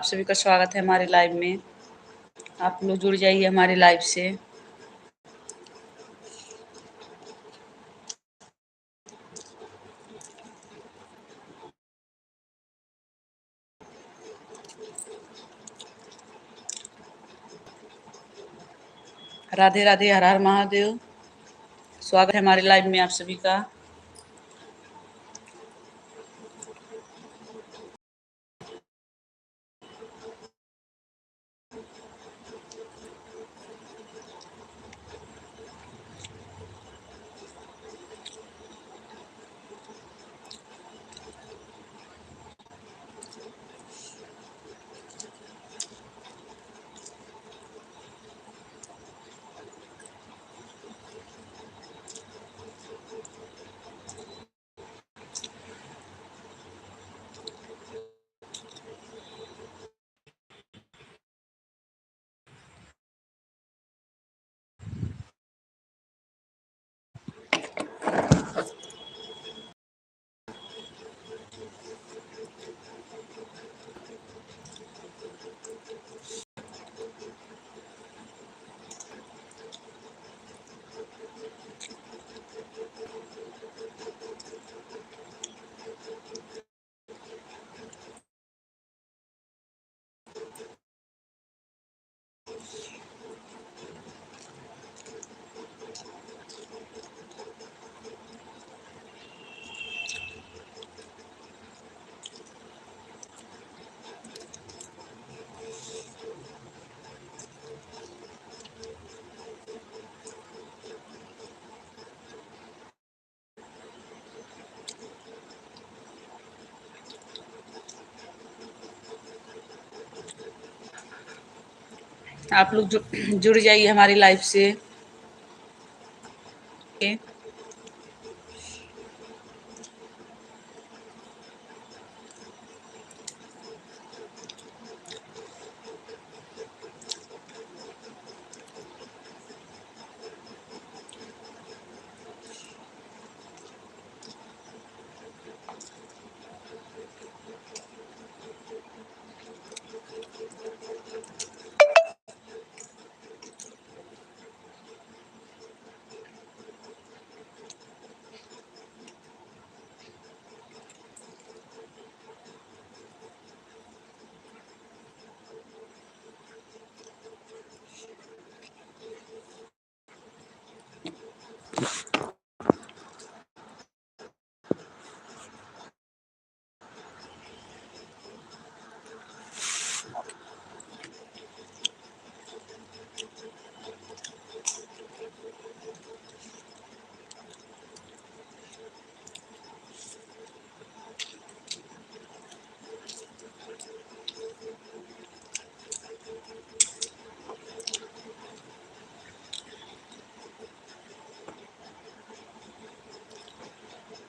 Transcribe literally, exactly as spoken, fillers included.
आप सभी का स्वागत है हमारे live में। आप लोग जुड़ जाइए हमारे live से। राधे राधे, हर हर महादेव। स्वागत है हमारे live में आप सभी का। आप लोग जु-, जुड़ जाइए हमारे live से।